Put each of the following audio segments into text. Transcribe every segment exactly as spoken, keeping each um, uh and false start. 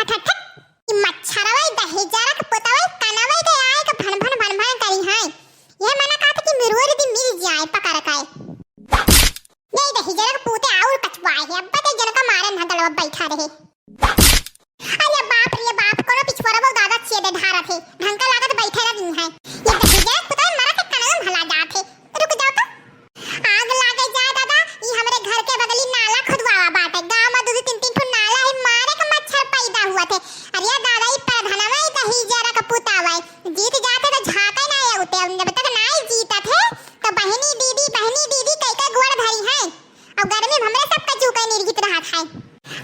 ठक ठक, ई मच्छरवा, ई दहिजरक पुतवा, ई कनवा के आए के भन भन भन भन करी हैं। यह मना कहत कि मिरुअर दी मिल जाए पकड़ के। ये दहिजरक पूते आउर कचुआए है, अब बते जनका मारे ना दलवा बैठा रहे। अरे बाप रे बाप, कोनो पिछुआरवा दादा छेद ढारत है, ढंग का लागत बैठे ना दिन है। ये दहिजरक पुतवा मरा के कनवा भला जात है। रुक जाओ तो। आग लागे जाए दादा, ई हमरे घर के बगली नाला खुदवावा बाटे। गाँव में दू दू तीन तीन ठो नाला है, मारे के मच्छर पैदा हुआ थे। अरे दादा, ई प्रधानवा ई दहिजरक पुतवा है। जीत जाते तो झाँके ना आउते, अब जब तक नाई जीतत है, तो बहिनी दीदी, बहिनी दीदी कह के गोड़ धरी है। और गर्मी में हमरे सबका जू के निर्घित रहत है।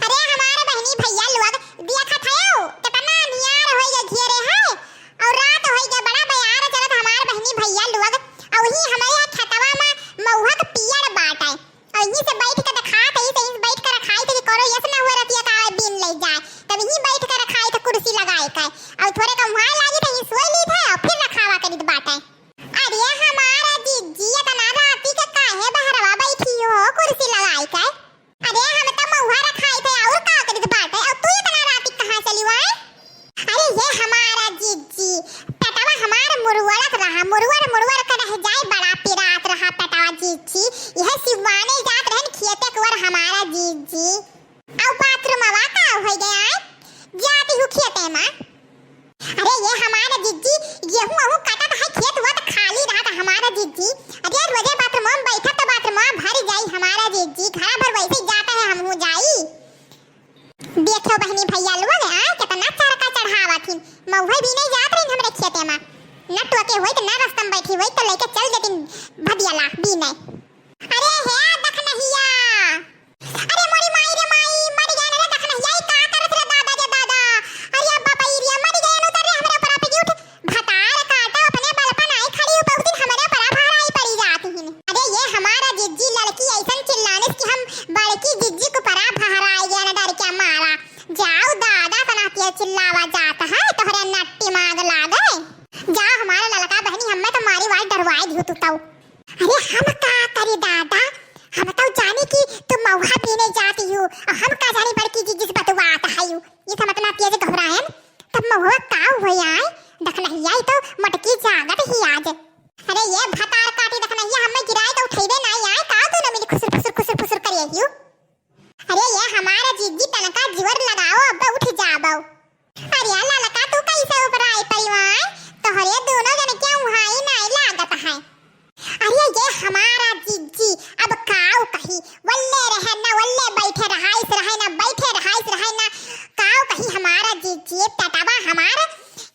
अरे हमारे बहिनी भैया लोग, देखत है, कितना नियार होई गए घेरे है। और रात होई गए, बड़ा बयार चलत हमार बहिनी भैया लोग। और वही हमारे यहाँ खेतवा में महुआ के पियर बाटे। और यहीं से बैठ के दिखात है, यहीं से बैठ के रखाई थे कि करो यस ना हुआ रतिया का बीन ले जाए। तब यहीं बैठ के रखाई थे कुर्सी लगाए के। और थोड़े कम वहाँ लागी थे, यहीं सोई ली थे और फिर रखावा करित बाटे। अरे हमारा जिज्जी, इतना राती के काहे बहरवा बैठी हो कुर्सी लगाई के? अरे हम तो महुआ रखाई थे और का करित बाटे, और तू इतना राती कहाँ चली आए? अरे ये हमारा जिज्जी, पेटवा हमार मुरुअरत रहा, मुरुअर मुरुअर के रह जाए, बड़ा पिरात रहा पेटवा जिज्जी। यह सिवाने जात रहन खेते कुवर हमारा जिज्जी। और बाथरूमवा का हो गया है? जाती हूँ खेते में। अरे ये हमारा जिज्जी, गेहूं अहूं कटत है, खेत हुआ तो खाली रहत हमारा जिज्जी। अरे रोजे बाथरूम में बैठत तो बाथरूम भर जाई हमारा जिज्जी, घरा भर वैसे ही जाता है, हम हो जाई। देखो बहनी भैया लोग, आ कितना चरका चढ़ावत हिन। महुआ बीने जात रही हमरे खेते में, न टोके होई तो न रस्ता में बैठी होई तो लेके चल जतिन भदियाला बीने। अरे हे दखनहिया, अरे मोरी माई रे माई, मर गया रे दखनहिया, ई का करत रे दादा रे दादा। अरे अब्बा पई रे, मर गया नु, उतर रे हमरे ऊपर आप उठ। भतार काटा अपने बल पर नाई खड़ी हो, बहुत दिन हमरे ऊपर भार आई पड़ी जात हिन। अरे ये हमारा जिज्जी लड़की ऐसन चिल्लाने कि हम बड़की जिज्जी को परा भार आई गया ना डर के मारा। जाओ दादा सनातिया चिल्लावा जात है, तोहरे नट्टी मांग लागे। जाओ हमारा ललका बहनी, हमें तो मारी वाई डरवाई दियो तू तऊ। अरे हम का करी दादा, हम तो जानी कि तू महुआ बीने जाती हूँ, और हम का जानी बड़की जिज्जी से बतुआत है यू। ये समझ ना तेज घबरायन, तब महुआ का हुआ आए, दखनहिया ई तो मटकी जागत ही आज। अरे ये भतार काटी दखनहिया, हमें गिराए तो उठेबे ना आए, का तू न मिली खुसुर फुसुर खुसुर फुसुर करे हियो। अरे ये हमारा जिज्जी तनका जोर लगाओ, अब उठ जाबो। अरे ललका तू कैसे ऊपर आई परिवार, तोहरे दोनों जन के उहाई नाई लागत है। अरे ये हमारा जिज्जी, अब काऊ कही, वल्ले रहे ना, वल्ले बैठे रहाइस रहे ना, बैठे रहाइस रहे ना, काऊ कही हमारा जिज्जी, पेटवा हमार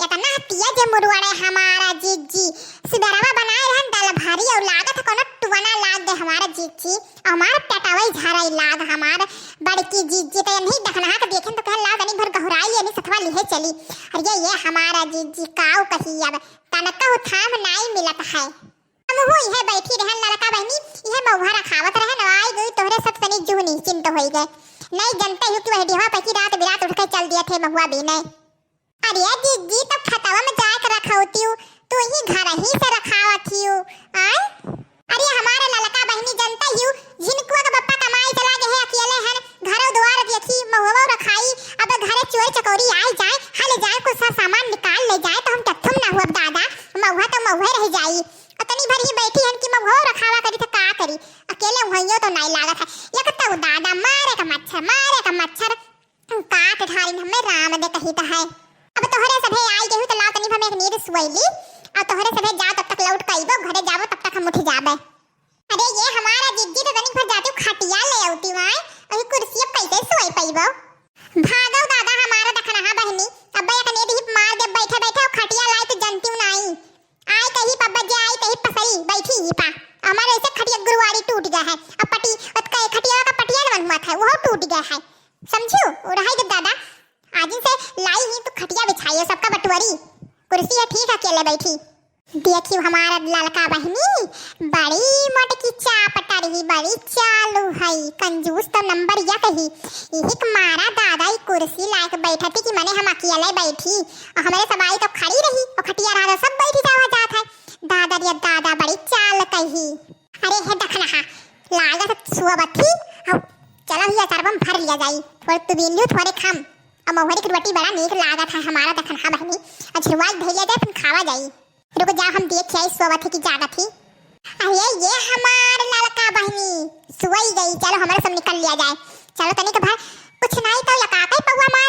इतना तेज मुरुअड़े हमारा जिज्जी, सुबेरवा बनाए रहन दाल भारी और लागत है कोनो टुअना लाग गए हमारा जिज्जी, हमार पेटवा ही झराई लाग हमार बड़की जिज्जी, तो नहीं दखनहा के देखें तो कहे ला तनी भर गहुराई लेनी सथवा लिहे चली। अरे ये हमारा जिज्जी काऊ कही अब तनका उठाम नाई मिलत है। हम हुई है बैठी रहन लड़का बहनी, यह महुआ रखावत रहन, आई गई तोहरे सब सनी जुहनी चिंत होई गए। नहीं जनते हो कि वह डिहवा पकी रात बिरात उठ के चल दिया थे महुआ बीने। अरे जिज्जी तो खतवा में जाए के रखौती हूँ, तू ही घर ही से रखावत ही हूँ। आय? अरे हमारे ललका बहनी जनते ही हूँ, झिनकुआ के बप्पा कमाई चला गए है, अकेले हन, घर द्वार देखी, महुआ रखाई, अब घरे चोर चकोरी आई जाए, हल जाए, कुछ सा सामान निकाल ले जाए तो हम टट्ठुम ना हुआ दादा, महुआ तो महुआ रह जाई। अतनी भर ही बैठी हन कि महुआ रखावा करी तो का करी, अकेले वहियो तो नाई लागत है। एक तो दादा मारे का मच्छर, मारे का मच्छर, काट ढारिन हमें राम दे कही तो है। अब तोहरे सभे आई गई तो लाओ तनी हमें एक नींद सुवैली, और तोहरे सभे जाओ तब तक लौट के अइबो, घरे जाबो तब तक हम उठ जाबे। अरे ये हमारा जिज्जी तो तनिक भर जाती हूँ खटिया ले आती वाय, अभी कुर्सी अब कैसे सुवै पइबो। भागो दादा हमारा दखनहा बहनी, अब एक नींद ही मार दे बैठे बैठे, और खटिया लाई तो जनती हूँ नाई। आई कही पब्बा जे आई कही पसरी बैठी ही पा। हमारे ऐसे खटिया गुरुवारी टूट गया है। अब पटी, अब क-, खटिया का पटिया न बनवात है, वो टूट गया है। समझू? और रहाई दे दादा, आज से लाई ही तो खटिया बिछाइए, सबका बटुअरी। कुर्सी है ठीक है, अकेले बैठी। देखियो हमारा ललका बहनी, बड़ी मोटकी चापटर ही, बड़ी चालू है, कंजूस तो नंबर एक ही। यही के मारा दादा ई कुर्सी लायक बैठती कि मने हम अकेले बैठी, और हमारे सब आई तो खड़ी रही, और खटिया रहा तो सब बैठी जावा जात है। दादा रे दादा, बड़ी चाल कही। अरे हे दखनहा, लागत सुअबत ही, अब चलो ही अचरबम भर लिया जाई, थोड़े तू बीन लियो, थोड़े खम। अब महुअरी के रोटी बड़ा नीक लागत है हमारा, देखन, हाँ बहिनी, अझुरवा के धइले जाए, अपन खावा जाई। रुक जाओ, हम देख के आई, सोवत ही कि जागत ही। अरे ये हमार ललका बहिनी सोई गई, चलो हमरा सब निकल लिया जाए। चलो तनिक भर कुछ नहीं तो लका के पौवा मार